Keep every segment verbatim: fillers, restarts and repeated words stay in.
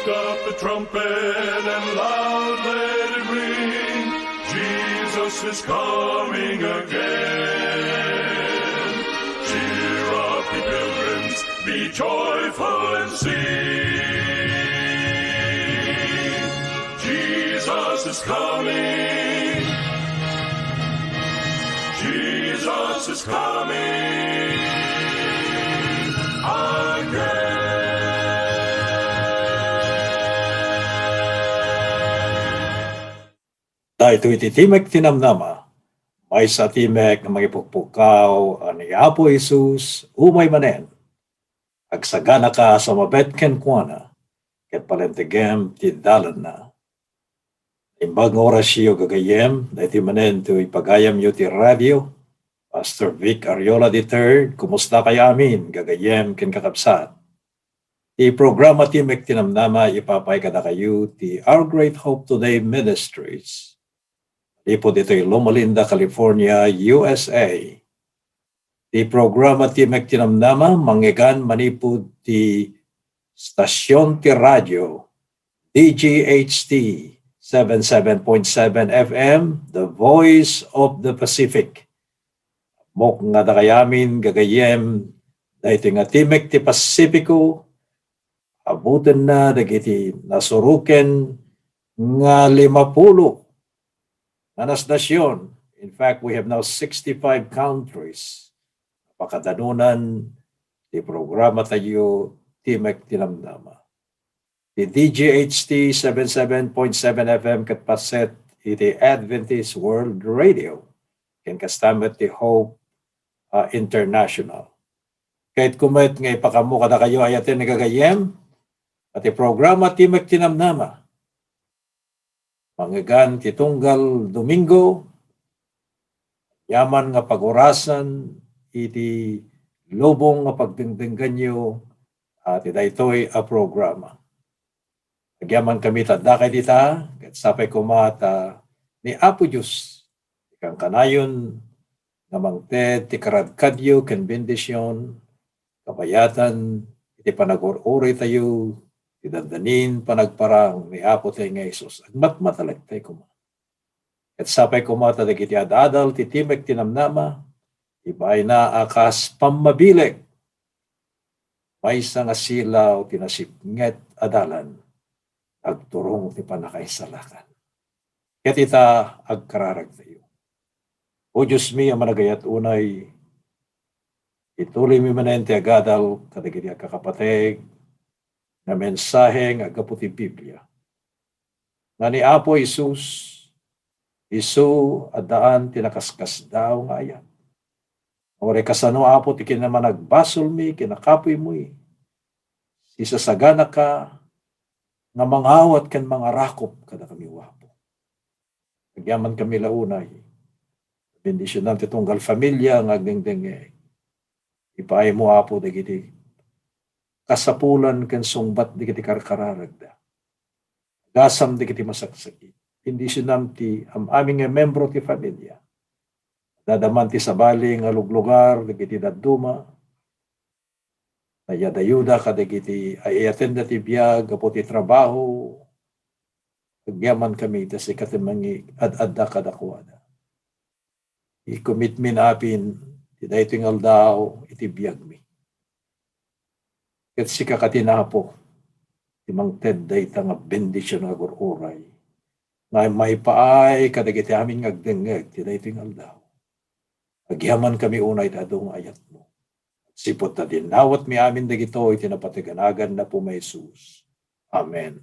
Up the trumpet and loud let it ring. Jesus is coming again. Cheer up, ye pilgrims, be joyful and sing. Jesus is coming. Jesus is coming again. Daytoy ti Timek ti Namnama, maysa a timek nga mangipukpukkaw a ni Apo Jesus umay manen. Agsaganaka a sumabet kenkuana, ket palentegem ti dalanna. Naimbag nga orasyo, gagayyem, daytoy manen ti ipagayamyo ti radio, Pastor Vic Ariola the third, kumusta kayo amin, gagayyem ken kakabsat? Ti programa Timek ti Namnama, ipapay kadakayo ti Our Great Hope Today Ministries. Manipud ditoy Loma Linda, California, U S A. Ti programa Timek ti Namnama, manggegan manipud ti stasyon ti radio, D G H T seven seven point seven F M, The Voice of the Pacific. Ammok nga dakayamin, gagayyem, daytoy nga Timek ti Pasifiko, abutenna dagiti nasuroken nga limapulo nga nasnasion. In fact, we have now sixty-five countries. Pakadanunan ti programa tayo, Timek ti Namnama. Ti D G H T seven seven point seven F M ket paset iti Adventist World Radio, ken kasta met ti Hope, ah, International. Kayatko met nga ipakammo kadakayo, ayaten nga gagayyem, a ti programa Timek ti Namnama, manggegan ti tunggal Domingo, yaman nga pagurasan iti lubong nga pagdengdenggenyo, ah, ti daytoy a programa. Agyamankami ta adda kay dita, ket sapay koma ta ni Apo Dios ti kankanayon nga mangted ti karadkadyo ken bendision, kabayatan iti panagur-uraytayo, ti dandanin panagparang ni Apo tayo nga Jesus. Agmatmatalek tayo koma. Ket sapay koma ta dagiti ad-adal ti Timek ti Namnama, ibaayna a kas pammabileg, maysa nga silaw ti nasipnget a dalan, agturong ti pannakaisalakan. Ket ita, agkararagtayo. O Diosmi a managayat unay, ituloymi manen ti agadal kadagiti agkakapateg nga mensahe nga aggapu ti Biblia. Nga ni Apo Jesus, isu addaan ti nakaskasdaaw nga ayat. Uray kasano, Apo, ti kinamanagbasolmi, kinakapuymi, sisasaganaka nga mangawat ken mangarakop kadakami, Apo. Agyamankami la unay. Bendisionam ti tunggal familia nga agdengdengngeg. Ipaaymo, Apo, dagiti kasapulan ken sungbat dagiti karkararagda. Agasam dagiti masaksakit. Bendisionam ti am-amin nga membro ti familia. Dadaman ti sabali nga luglugar dagiti dadduma. Nayadayuda kadagiti ay-ayatenda ti biag gapu ti trabaho. Agyamankami ta sika ti mangi-ad-adda kadakuada. I-commitment amin ti daytoy nga aldaw iti biagmi. Ket sika kadi, Apo, ti mangted dayta nga bendision nga agur-uray nga maipaay kadagiti amin nga agdengngeg ti daytoy nga aldaw. Agyamankami unay ta adu nga ayatmo. Sipud ta dinawatmi amin dagitoy iti napateg a nagan ni Apo Jesus. Amen.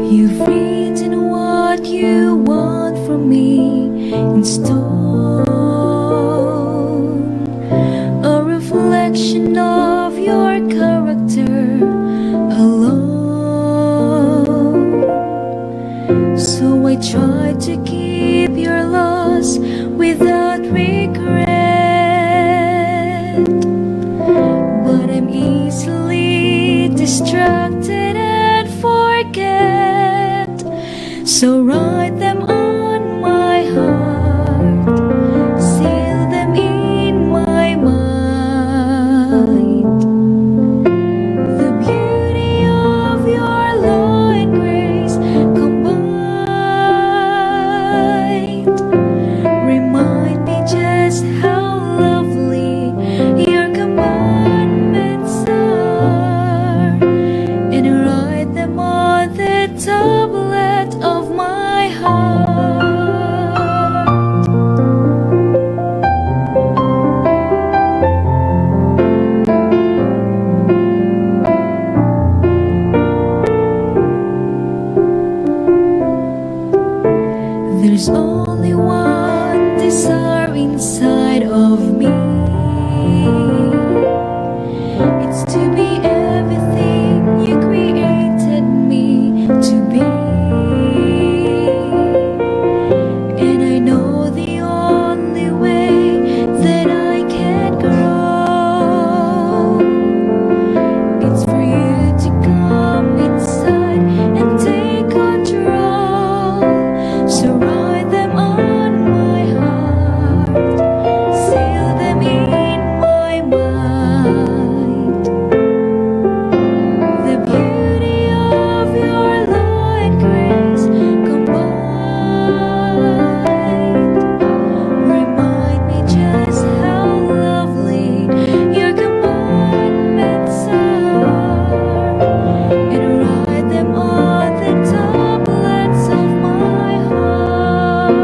You've written what you want from me in stone, a reflection of your character alone. So I try to keep your laws without regret, but I'm easily distracted and forget. So write them on my heart. There's only one desire inside of me. It's to be everything you created me to be. And I know the only way that I can grow, it's for you to come inside and take control. So write them on my heart, seal them in my mind. The beauty of your law and grace combined. Remind me just how lovely your commandments are, and write them on the tablets of my heart.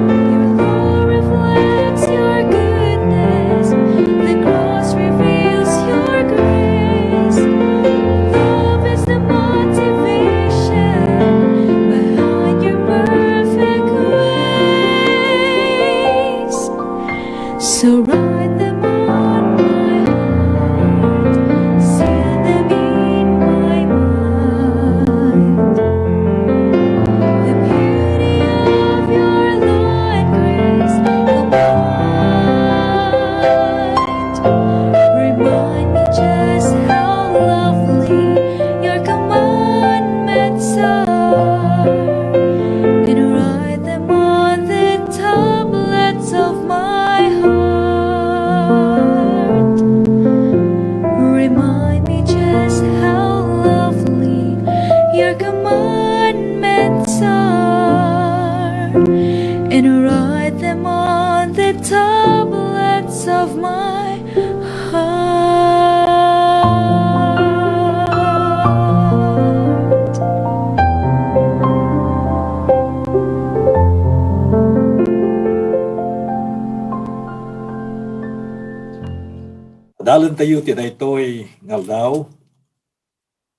Your law reflects your goodness, the cross reveals your grace. Love is the motivation behind your perfect ways. So write them on my heart, seal them in my mind. The beauty of your law and grace combined. Remind me just how lovely your commandments are, and write them on the tablets of my heart. Remind me just how lovely your commandments are, and write them on the tablets of my heart. Adalentayo ti daytoy nga aldaw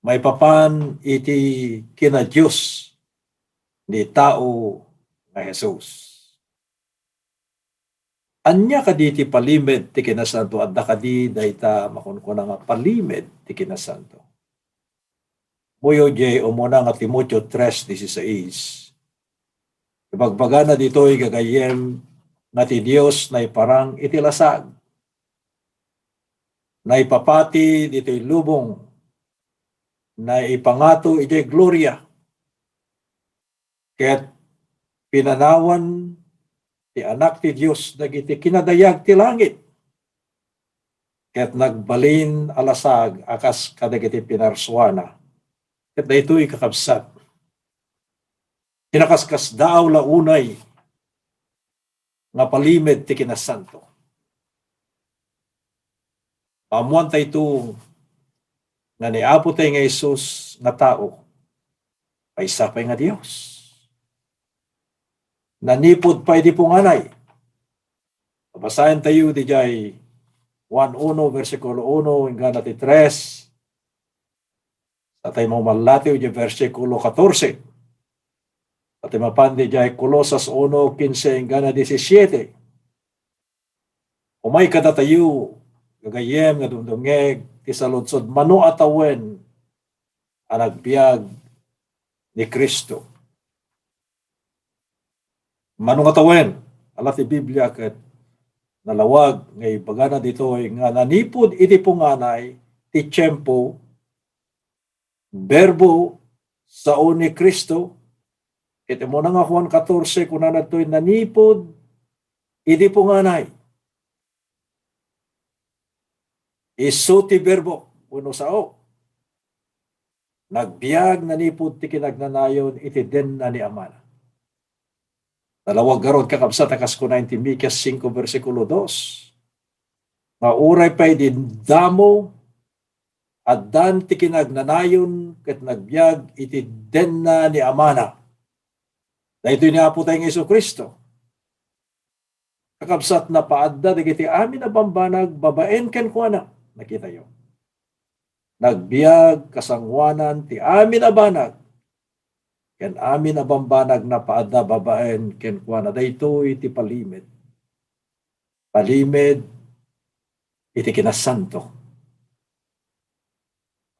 maipapan iti kinadios ni tao nga Jesus. Ania kadi ti palimed ti kinasanto? Adda kadi dayta makunkuna nga palimed ti kinasanto? Muyo diay umuna nga Timoteo tres dieciséis, ibagbagana ditoy gagayyem nga ti Dios naiparang iti lasag, naipapati ditoy lubong, naipangato idiay gloria, ket pinanawan ti Anak ti Dios dagiti kinadayag ti langit, ket nagbalin a lasag a kas kadagiti pinarsuana. Ket daytoy, kakabsat, kinakaskasdaaw la unay nga palimed ti kinasanto. Maammuantayto nga ni Apo tayo nga Jesus nga tao, maysa pay nga Dios. Nanipud pay di punganay. Babasaentayo didiay Juan uno, bersikulo uno, inggana ti tres. Sa tay maumallatiw diay bersikulo katorse. Sa tay mapan diay Colosas uno, kinse inggana disisiete. Umay kadatayo, gagayyem nga dumdumngeg, ti saludsod, mano a tawen a nagbiag ni Cristo? Mano nga tawen? Ala ti Biblia ket nalawag nga ibagana ditoy nga nanipud iti punganay ti tiempo, Berbo, sao ni Cristo. Ket immuna nga Juan katorse, kunana ditoy, nanipud iti punganay. Isu ti Berbo, wenno sao. Nagbiag nanipud ti kinagnanayon iti denna ni Amana. Nalawag garud, kakabsat, a kas kuna iti Micas singko, bersikulo dos, nga uray pay di damo, addan ti kinagnanayon ket nagbiag iti denna ni Amana. Daytoy ni Apo tayo nga Jesu-Cristo. Kakabsat, napaadda dagiti amin a bambanag babaen kenkuana. Nakitayo. Nagbiag kasangoanan ti amin a banag. ken amin a bambanag napaadda babaen kenkuana. Daytoy ti palimed. Palimed iti kinasanto.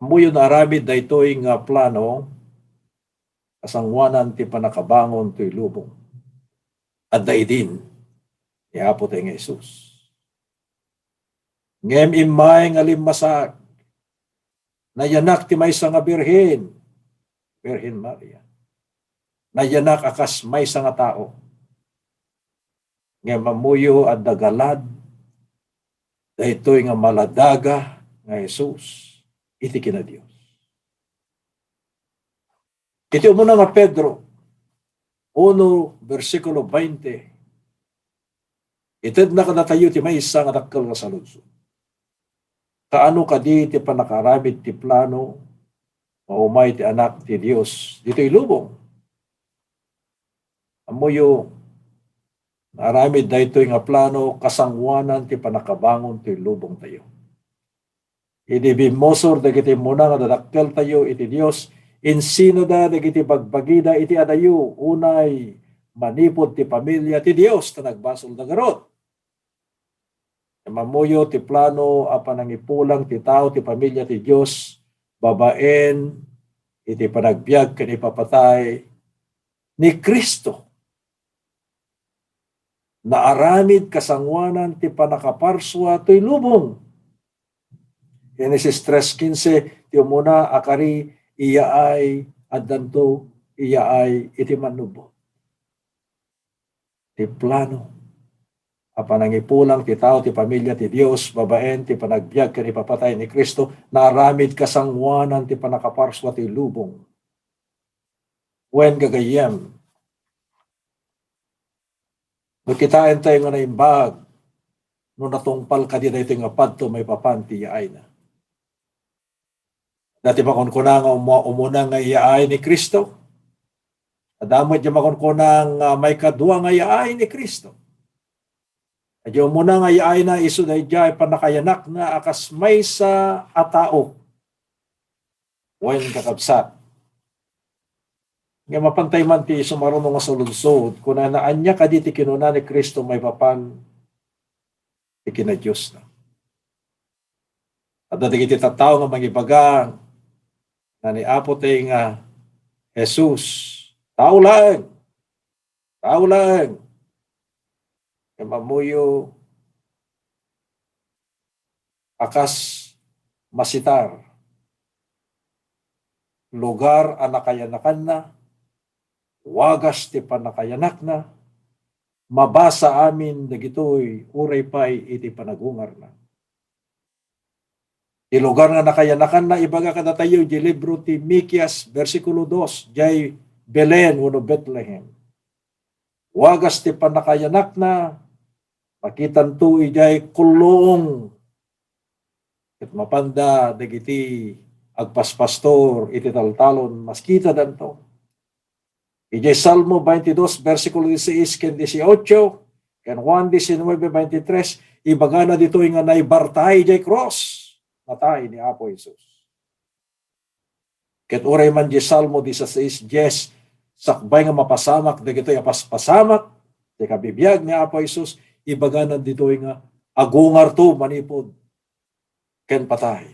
Ammoyo nga aramid daytoy nga plano, kasangoanan ti pannakabangon toy lubong. Adda idin ni Apo tayo nga Jesus. Ngem immay nga limmasak, nayanak ti maysa nga birhen, Birhen Maria. Nayanak a kas maysa nga tao. Ngem ammoyo adda galad daytoy nga maladaga nga Jesus iti kinadios. Iti umuna nga Pedro uno, bersikulo twenty, itedna kadatayo ti maysa nga dakkel nga saludsod. Kaano kadi ti pannakaaramid ti plano nga umay ti Anak ti Dios ditoy lubong? Ammoyo, naaramid daytoy nga plano kasangoanan ti pannakabangon toy lubongtayo. Idi bimmusor dagiti immuna nga dadakkeltayo iti Dios, insinada dagiti bagbagida iti adayo, unay manipud ti pamilia ti Dios ta nagbasolda ngarud. Ammoyo ti plano a panangipulang ti tao ti pamilia ti Dios babaen iti panagbiag ken ipapatay ni Cristo. Naaramid kasangoanan ti pannakaparsua toy lubong. Genesis tres quince, ti umuna a kari, iyaay addanto, iyaay iti mannubot. Ti plano a panangipulang ti tao ti pamilia ti Dios babaen ti panagbiag ken ipapatay ni Cristo, naaramid kasangoanan ti pannakaparsua ti lubong. Wen, gagayyem, no kitaentayo nga naimbag, no natungpal kadi daytoy nga padto maipapan ti yaayna. Adda ti makunkuna nga umu-, umuna nga iyaay ni Cristo. Adda met ti makunkuna nga maikadua nga iyaay ni Cristo. Idiay umuna nga iyaayna, isu daydiay pannakayanakna a kas maysa a tao. Wen, kakabsat, nga mapantay man ti sumaruno nga saludsod, kunana, ania kadi ti kinuna ni Cristo maipapan ti kinadiosna? Adda dagiti tattao nga mangibaga nga ni Apo tayo nga Jesus, tao laeng. Tao laeng. Ngem ammoyo a kas masitar, lugar a nakayanakanna, wagas ti pannakayanakna, mabasa amin dagitoy uray pay iti panagungarna. Ti lugar nga nakayanakanna, ibaga kadatayo idiay libro ti Mikias, bersikulo dos, idiay Belen wenno Betlehem. Wagas ti pannakayanakna, makitanto idiay kulluong. Ket mapanda dagiti agpaspastor iti taltalon, maskitadanto. Idiay Salmo twenty-two, bersikulo dieciséis ken dieciocho, ken Juan diecinueve veintitrés, ibagana ditoy nga naibartay idiay krus. Natay ni Apo Jesus. Ket uray man di Salmo dieciséis diez, sakbay nga mapasamak dagitoy a paspasamak ti kabibiag ni Apo Jesus, ibagana ditoy nga agungarto manipud ken patay.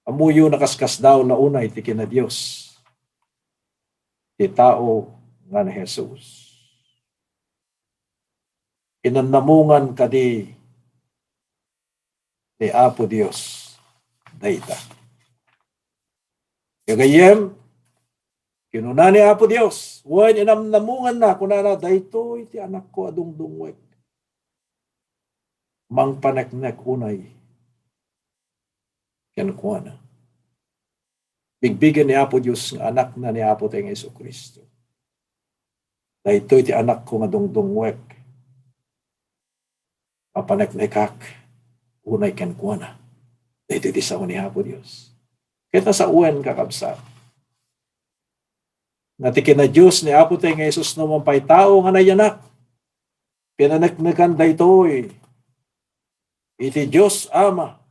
Ammoyo, nakaskasdaaw la unay ti kinadios ti tao nga ni Jesus. Inannamongan kadi ni Apo Dios dayta. Gagayyem, kinuna ni Apo Dios, wen inamnamonganna, kunana, daytoy ti anakko a dungdungngoek. Mangpaneknek unay kenkuana. Bigbigen ni Apo Dios nga Anakna ni Apo tayo nga Jesu-Cristo. Daytoy ti anakko nga dungdungngoek. Mapaneknekak unay kenkuana. Daytoy ti sao ni Apo Dios. Ket nasawen, kakabsat, nga ti kinadios ni Apo tayo nga Jesus no mangpaytao nga nayanak, pinaneknekan daytoy iti Dios Ama.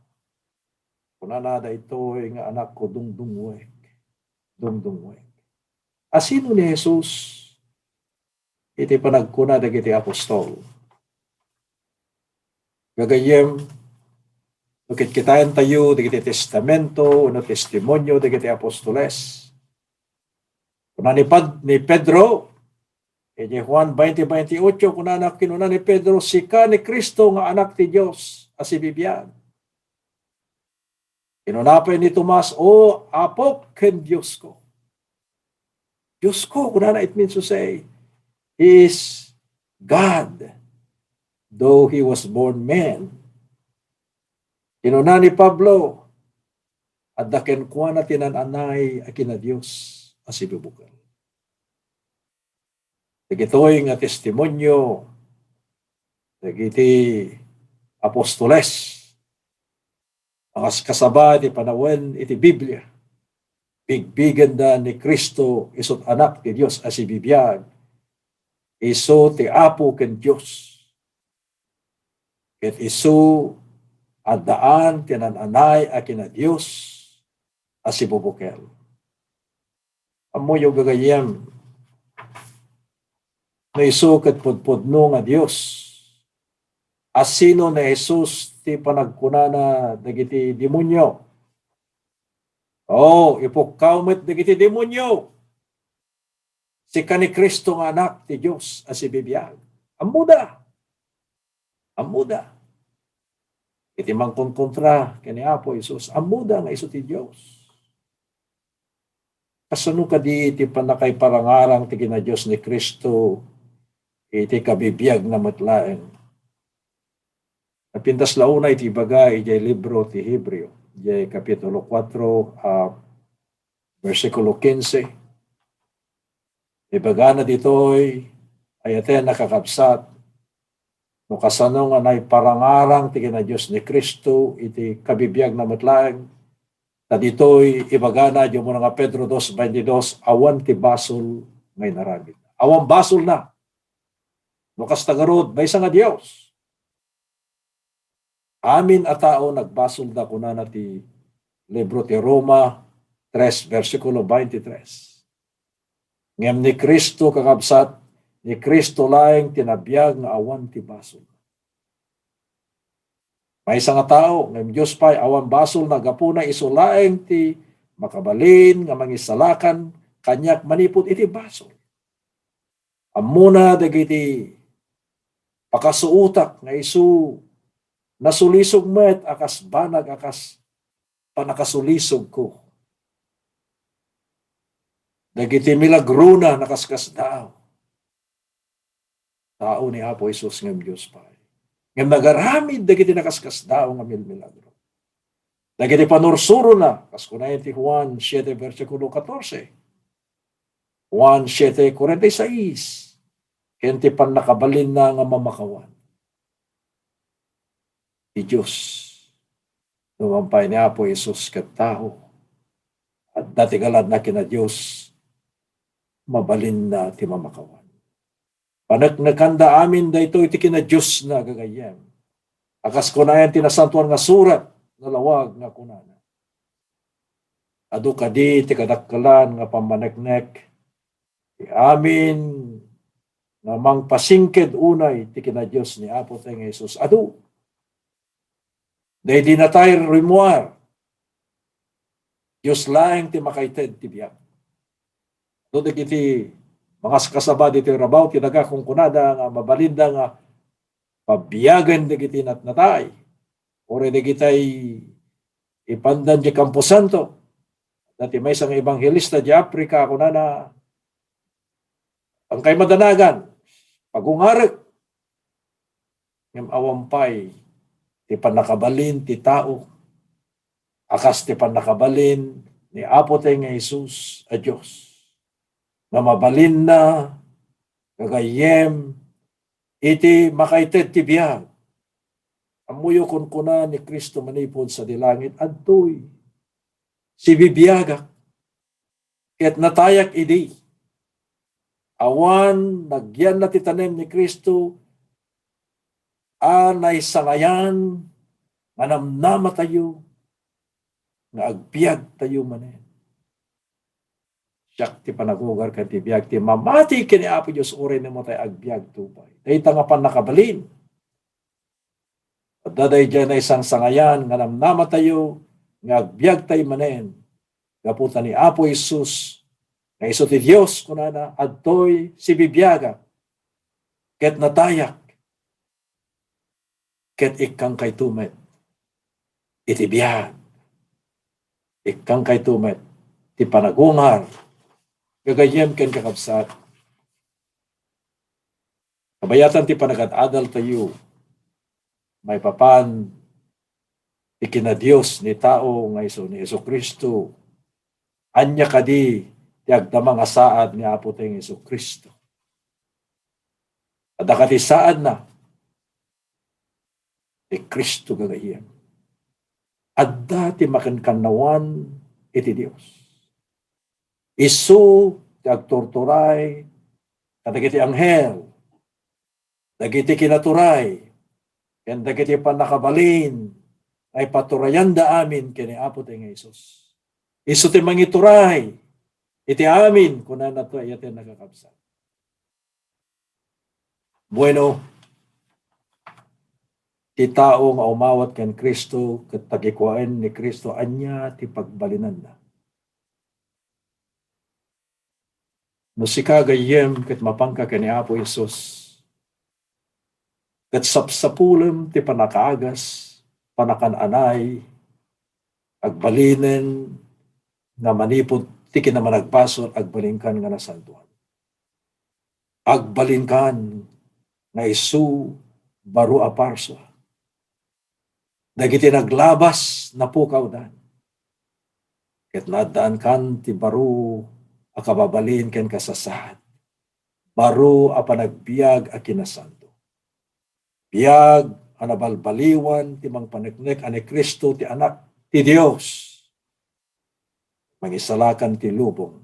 Kunana, daytoy nga anakko, dungdungngoek. Dungdungngoek. A sino ni Jesus iti panagkuna dagiti apostol? Gagayyem, no kitkitaentayo dagiti testamento wenno testimonio dagiti apostoles, kuna ni Pad-, ni Pedro, idiay Juan twenty twenty-eight, kunana, kinuna ni Pedro, "Sika ni Cristo nga Anak ti Dios a sibibiag." Kinuna pay ni Tomas, "O Apok ken Diosko." Diosko, kunana, it means to say, He is God, though He was born man. Kinuna ni Pablo, "Adda kenkuana ti naan-anay a kina-Dios a sibubukel." Dagitoy nga testimonio dagiti apostoles, makaskasaba iti panawen iti Biblia, bigbigenda ni Cristo, isu ti Anak ti Dios a sibibiag, isu ti Apo ken Dios. Ket isu, addaan ti naan-anay a kina-Dios a sibubukel. Ammoyo, gagayyem, no isu ket pudpudno nga Dios, a sino ni Jesus ti panagkunana dagiti demonio? O, ipukkaw met dagiti demonio. Sika ni Cristo nga Anak ti Dios a sibibiag. Ammoda. Ammoda. Iti mangkonkontra ken ni Apo Jesus, ammoda nga isu ti Dios. Kasano kadi ti pannakaiparangarang ti kina-Dios ni Cristo iti kabibiagna met laeng? Napintas la unay ti ibaga idiay libro ti Hebreo, idiay Kapitulo kuatro, ah, bersikulo kinse. Ibagana ditoy, ayaten a kakabsat, no kasano nga naiparangarang ti kina-Dios ni Cristo iti kabibiagna met laeng. Ta ditoy ibagana, idiay umuna nga Pedro dos veintidos, awan ti basol nga inaramidna. Awan basolna. No kasta garud, maysa nga Dios. Amin a tao nagbasolda, kunana ti libro ti Roma tres, bersikulo veintitres. Ngem ni Cristo, kakabsat, ni Cristo laeng ti nabiag nga awan ti basol. Maysa nga tao, ngem Dios pay, awan basolna, gapuna isu laeng ti makabalin nga mangisalakan kaniak manipud iti basol. Ammona dagiti pakasuotak nga isu nasulisog met a kas banag a kas pannakasulisogko. Dagiti milagrona nakaskasdaaw. Tao ni Apo Jesus ngem Dios pay. Ngem nagaramid dagiti nakaskasdaaw nga milmilagro. Dagiti panursurona, kas kunaen ti Juan siete, bersikulo katorse. Juan siete cuarenta y seis, ken ti pannakabalinna nga mamakawan. Ti Dios, numan pay ni Apo Jesus ket tao, adda ti galad na kina Dios, mabalinna ti mamakawan. Paneknekanda amin daytoy ti kina-Diosna, gagayyem. A kas kunaen ti Nasantoan nga Surat, nalawag nga kunana, "Adu kadi ti kadakkelan nga pammaneknek ti amin nga mangpasingked unay ti kina-Dios ni Apo tayo nga Jesus? Adu. Daydi natay rimmuar. Dios laeng ti makaited ti biag." Adu dagiti mangaskasaba ditoy rabaw ti daga, kunkunada nga mabalinda nga pabiagen dagiti nat-, natay. Uray dagitay ipandan di kamposanto. Dati maysa nga ebanghelista di Africa, kunana, "Angkay madanagan, pagungarek." Ngem awan pay ti pannakabalin ti tao a kas ti pannakabalin ni Apo tayo nga Jesus a Dios, nga mabalinna, gagayyem, iti makaited ti biag. Ammoyo, kunkuna ni Cristo manipud sadi langit, "Adtoy, sibibiagak, ket natayak idi." Awan nagyanna ti tanem ni Cristo a naisangayan nga namnamatayo nga agbiagtayo manen. Siak ti panagugar ken ti biag, ti mamati ken ni Apo Dios uray no matay agbiagto pay. Dayta nga pannakabalin. Adda daydiay naisangsangayan nga namnamatayo nga agbiagtay manen gapu ta ni Apo Jesus nga isu ti Dios, kunana, "Adtoy sibibiagak ket natayak." Ket ikkangkayto met iti biag. Ikkangkayto met ti panagungar. Gagayyem ken kakabsat, kabayatan ti panagad-adaltayo maipapan ti kinadios ni tao nga isu ni Jesu-Cristo. Ania kadi ti agdama nga saad ni Apo tayong Jesu-Cristo? Adda kadi saadna? Ni Cristo gagayyem. Adda ti makankannawan iti Dios. Isu ti agturturay kadagiti anghel, dagiti kinaturay, ken dagiti pannakabalin nga ipaturayanda amin ken ni Apo tayong Jesus. Isu ti mangituray iti amin, kunana to, aya ti nakakabsat. Bueno, ti tao nga umawat ken Cristo ket tagikuaen ni Cristo, ania ti pagbalinanna? No sika gayyem ket mapanka ken ni Apo Jesus, ket sapsapulem ti pannakaagas, pannakan-anay, agbalinen nga manipud ti kinamanagbasol, agbalinkan nga nasantoan. Agbalinkan nga isu baro a parsua. Dagiti naglabas, napukawdan. Ket naaddaankan ti baro a kababalin ken kasasaad. Baro a panagbiag a kinasanto. Biag a nabalbaliwan ti mangpaneknek a ni Cristo ti Anak ti Dios. Mangisalakan ti lubong.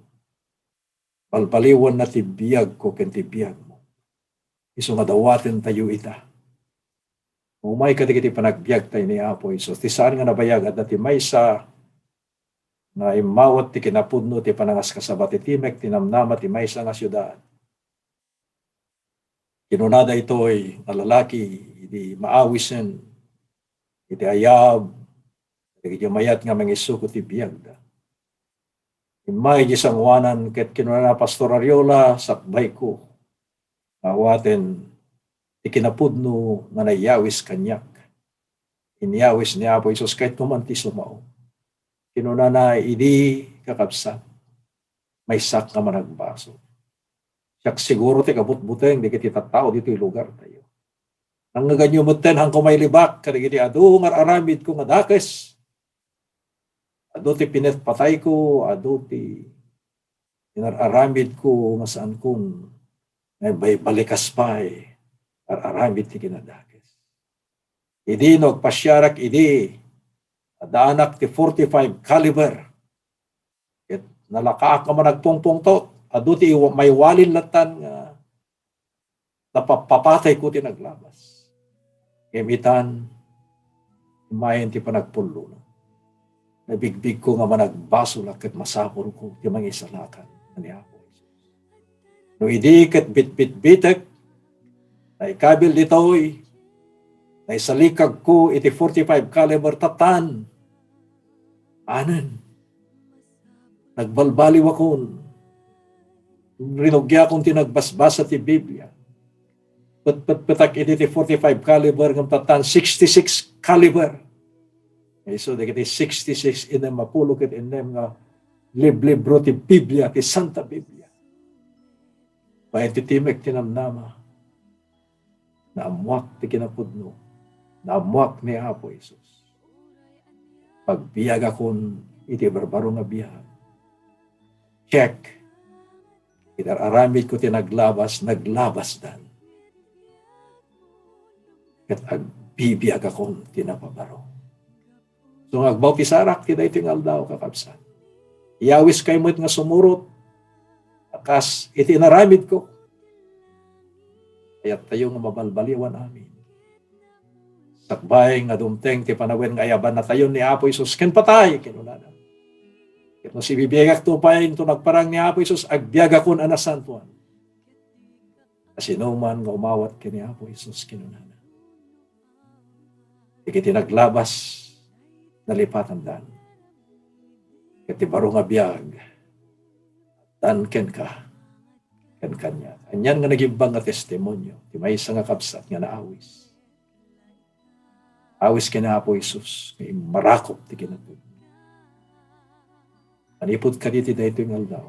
Balbaliwanna ti biagko ken ti biagmo. Isu nga dawatentayo ita. Umay kadagiti panagbiagtayo ni Apo Jesus. Ti saan nga nabayag, adda ti maysa nga immawat ti kinapudno ti panangaskasaba ti timek, ti namnama ti maysa nga siudad. Kinuna daytoy nga lalaki idi maawisen iti ayab dagiti mayat nga mangisukot ti biagda. Immay di sangoanan ket kinunana, "Pastor Ariola, sakbayko nga awaten ti kinapudno nga naiyawis kaniak." Inyawis ni Apo Jesus ket no man ti sumao. Kinunana idi, kakabsat, maysak nga managbasol. Siak siguro ti kabutbuteng dagiti tattao ditoy lugartayo. Nangngeganyo metten, haanko mailibak kadagiti adu nga ar-aramidko nga dakes. Adu ti pinatpatayko, adu ti inar-aramidko nga saankon nga baybalikas pay ar-aramid ti kinadakes. Idi no agpasiarak idi, addaanak ti forty-five caliber. Ket nalakaak nga managpungpungtot. Adu ti iwa-, maiwalin lattan nga napappapatayko ti naglabas. Ngem itan, imayen ti panagpullona. Nabigbigko nga managbasolak ket masapulko ti mangisalakan nga ni Apo Jesus. No idi ket bitbitbitek, naikabil ditoy, naisalikagko iti forty-five caliber tattan. Anen, nagbalbaliwakon. Rinugiakon ti nagbasbasa ti Biblia. Petpetpetak iti ti forty-five caliber ngem tattan sixty-six caliber. Isu dagiti sixty-six, innem a pulo ket innem nga liblibro ti Biblia, ti Santa Biblia. Bain ti timek ti namnama. Naammoak ti kinapudno. Naammoak ni Apo Jesus. Pagbiagakon iti barbaro nga biag. Check. Iti ar-aramidko ti naglabas, naglabasdan. Ket agbibiagakon ti napabaro. So nga agbautisarek ti daytoy nga aldaw, kakabsat. Iyawiskay met nga sumurot a kas iti inaramidko. Kayattayo nga mabalbaliwan amin. Sakbay nga dumteng ti panawen nga ayabannatayon ni Apo Jesus ken patay, kinunana. Ket no sibibiagakto pay inton nagparang ni Apo Jesus, agbiagakon a nasantoan. A sinuman nga umawat ken ni Apo Jesus, kinunana, dagiti naglabas, nalipatandan. Ket ti baro nga biag, dan kenka, ken kaniak. Anian nga nagimbag nga testimonio ti maysa nga kabsat nga naawis. Awis ken ni Apo Jesus nga immarakop ti kinatudlo. Manipud kaditi daytoy nga aldaw,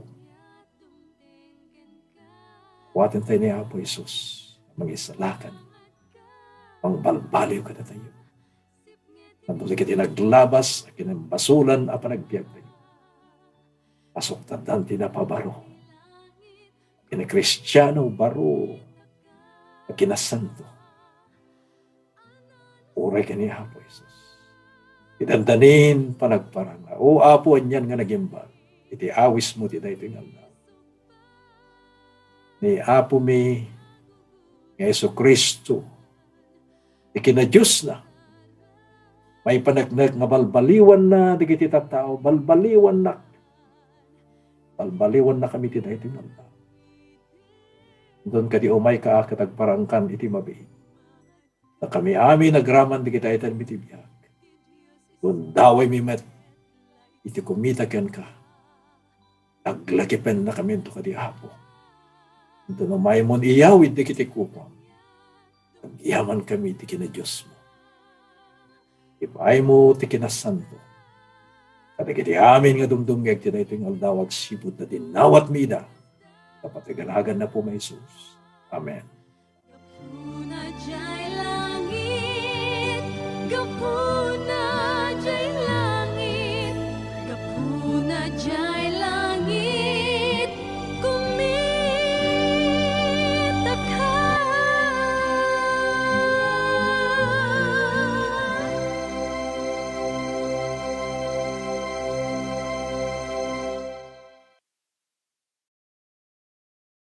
awaten tayo ni Apo Jesus, mangisalakan, mangbalbaliw kadatayo. Nagbuti ket naglabas, kinambasolan a panagbiag tayo. Pasuktandan ti napabaro. Ken Kristiano baro a kinasanto. Uray ken ni Apo Jesus. Idandanin panagparang. O Apo, anian nga nagimbag iti awismo ti daytoy nga aldaw. Ni Apomi nga Jesu-Cristo, ti kinaDiosna, maipaneknek nga balbaliwanna dagiti tattao, balbaliwannak. Balbaliwannakami ti daytoy nga aldaw. Inton kadi umayka a ket agparangkan iti mabiit. Ta kami amin agraman dagiti aytenmi ti biag. Gundawaymi met iti kumita kenka. Aglakipennakaminto kadi Apo. Inton umaymon iyawid dagiti kukuam, agyamankami iti kinaDiosmo. Ipaaymo ti kinasanto kadagiti amin nga dumdumngeg ti daytoy nga aldaw agsipud ta dinawatmi ida. Ta pati ganagan na po, Jesus. Amen. Gapuna jay langit, gapuna